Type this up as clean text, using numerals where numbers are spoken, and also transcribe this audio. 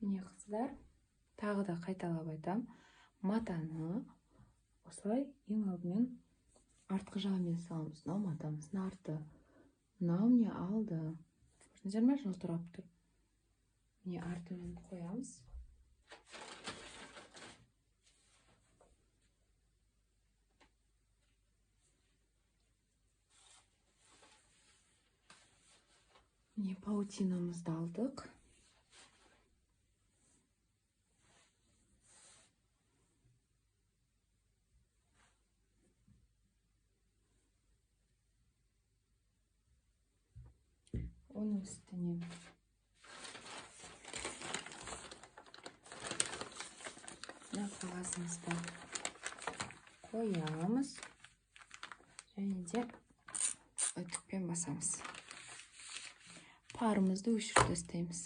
Міне, қыздар, тағы да қайталап айтам, матаны осылай ең алдымен артқы жағымен саламыз. Мынау матамыздың арты, мынау міне алды. Көрдіңіздер ме, жылтырап тұр. Міне, артымен қоямыз. Міне, паутинамызды алдық. Оның үстіне мына қағазымызды қоямыз және де үтікпен басамыз. Парымызды өшіріп тастаймыз.